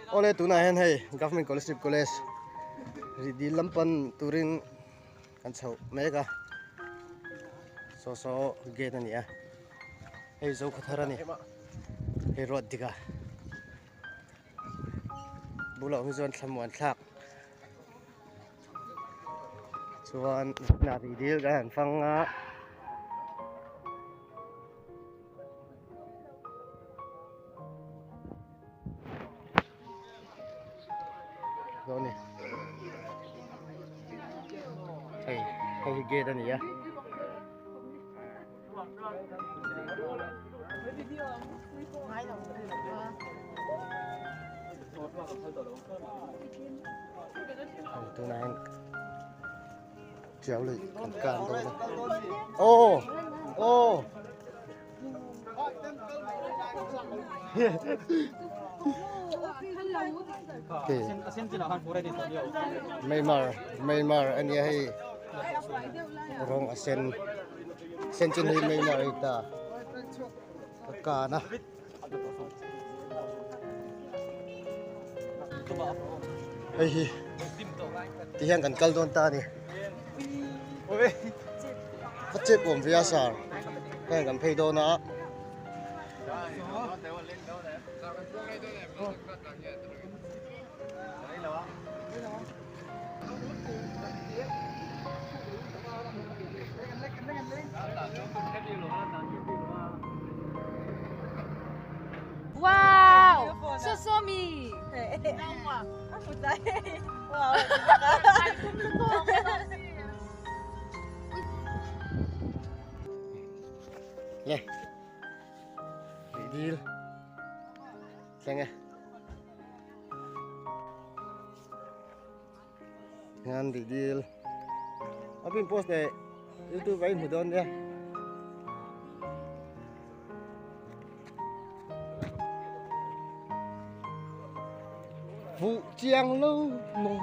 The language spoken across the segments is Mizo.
Awle tunah hian hei Government Scholarship College rih dil lam pan turin kan chhoh mek a saw saw gate a ni a hei Zokhathar a ni hei ruat dik a bulah awm hi chuan thlamuan thlak chuan rih dil kan han fang a. Dawn ni hei hei hi gate a ni a tunah hian Chiao lui kan kan dawn a aw aw Myanmar Myanmar a nia hei rawng a sen sen chin hi Myanmar a ni ta ka kan a. Hei hi ti hian kan kal dawn ta a ni a chep awm ve a sar heng kan phei dawn a. Wow! So so mi. Le. Dil. Thleng e. Hian rih dil a pin post leh youtube a in hmu dawn nia. Fuh chiang lo maw.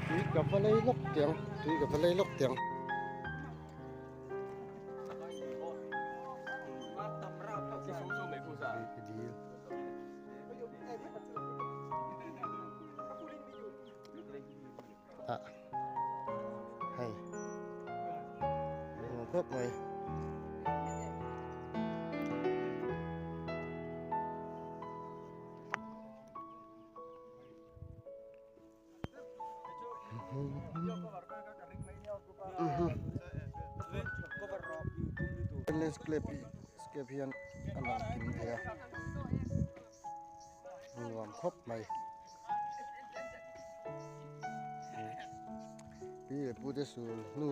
Tui ka va lei lawk tiang tui ka va lei lawk tiang. Ah hei nuam khawp mai. Landscape scape hian a lang kim thei a nuam khawp mai pi leh pu te sul hnu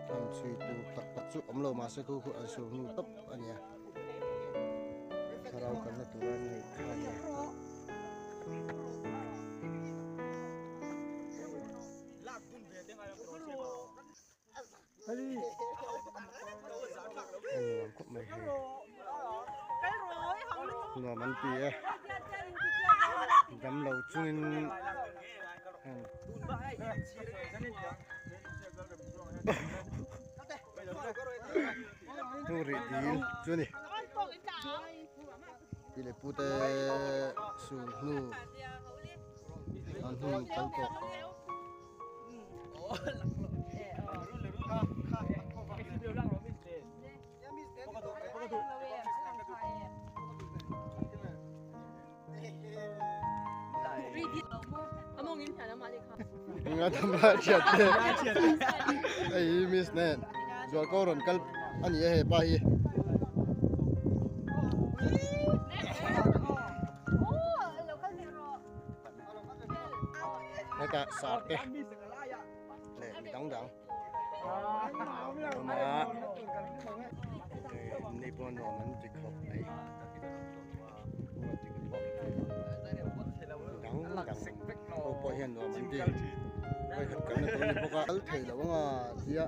han chhui tur tak tak chu awm lo mahse khu khu an sul hnu tawp a nia thlarau kalna tura neih kha a nia. A nuam khawp mai hei nuam an ti e damlo chungin hnu rih dil chu a ni. Pi leh pu te sul hnu an hun kal tawh. Nga tham la thiat te hei hi miss nen zualko rawn kal a ni a hepa hi. Hetah sar te leh mi dang dang awm a ni pawh nuam an ti khawp mai. Dang dang ho pawh hian nuam an ti vawikhat kalna tur a ni bawk a kal thei lo anga tia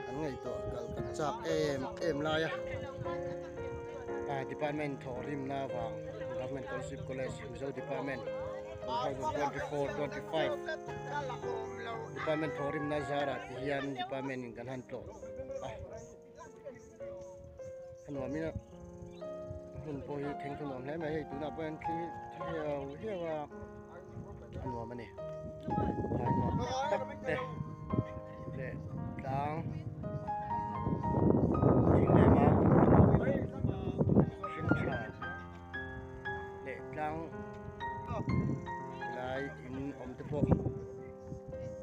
kan ngaihtuah kal kan chak em em lai a ah department thawh rimna avang government scholarship college mizo department 2024 25 department thawh rimna zarah ti hian department in kan han tlawh a a nuam in a. hmun pawh hi thengthaw nuam hle mai hei tunah pawh hian thli tha heuh heuh a a nuam a ni phai nuam tak tak te leh tlang thing leh mau hring tha leh tlang tilai in awm te pawh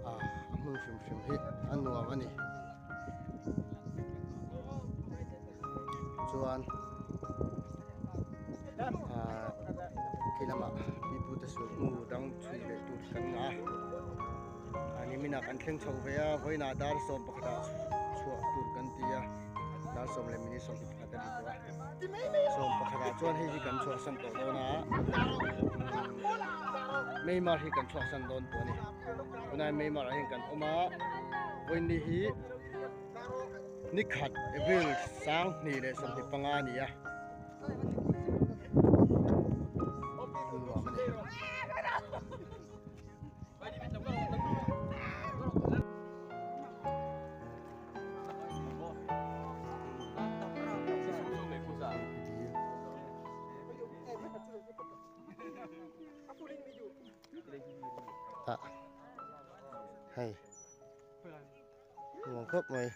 a hmun hrim hrim hi a nuam a ni. Chuan ah khi lamah pipute sulhnu dang chhui leh tur kan ngah a, a niminah kan thleng chho ve a, vawiinah dar 11 ah chhuah tur kan ti a, dar 10 leh minute 21 a ni tawh a, 11 ah chuan hei hi kan chhuahsan tawh dawn a, Myanmar hi kan chhuahsan dawn tawh a ni, tunah hian Myanmar ah hian kan awm a, vawiin ni hi. Ni khat April 2025 a ni a, a nuam a ni. Hei. Nuam khawp mai.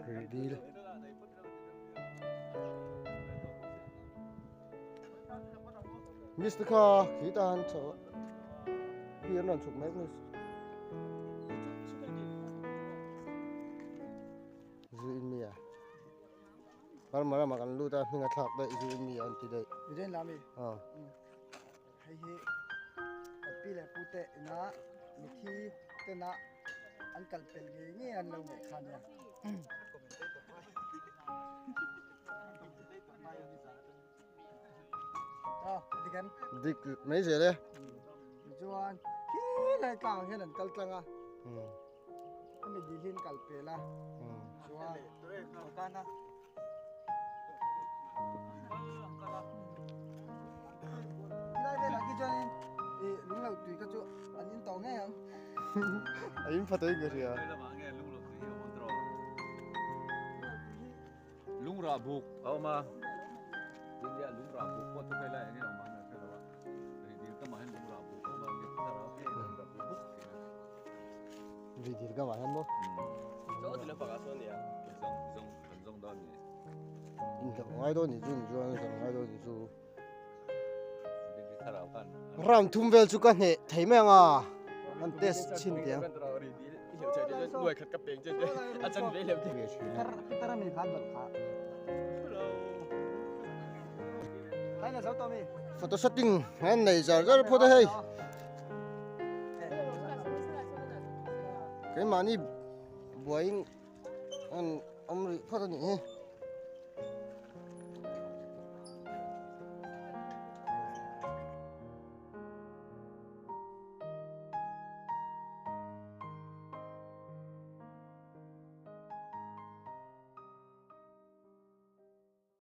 Rih dil. Miss te kha khi ta han chho khi an rawn chhuk mek ni. Zu in mi a. Burma ramah kan lut a hming a thlak daih zu in mi an ti daih. Mizoin lam i? Aw. Hei hi kan pi leh pu te ina mithi tena an kal pel ngei ngei an lo ngaih kha nia. Aw, dik em? Dik mai zel e. Chuan khi lai tlang hian an kal tlang a. Hemi dil hi an kal pel a chuan dawhkan a khilai velah khi chuanin ih lung loh tui kha chu an in tawh ngei ang. A in pha tawih ka hria. Lungrah buk a awm a, India lungrah buk pawh chu hei lai enge awm ang a hre lo a, ri dil kamah hian lungrah buk a awm a, mi thlarau hi a lungrah buk buk thin a. Ri dil kamah hian maw? Chaw ti lampang ah sawn nia. Zawng zawng kan zawng dawn ni. Inhlauh ngai dawn ni chu ni chuan zawng ngai dawn ni chu. Ri thlarau khan. Round thum vel chu ka hneh thei mai ang a, an test chhin teh ang. Photo shooting an nei zar zar phawt a hei. Keimahni buaiin an awm rih phawt a nih hi.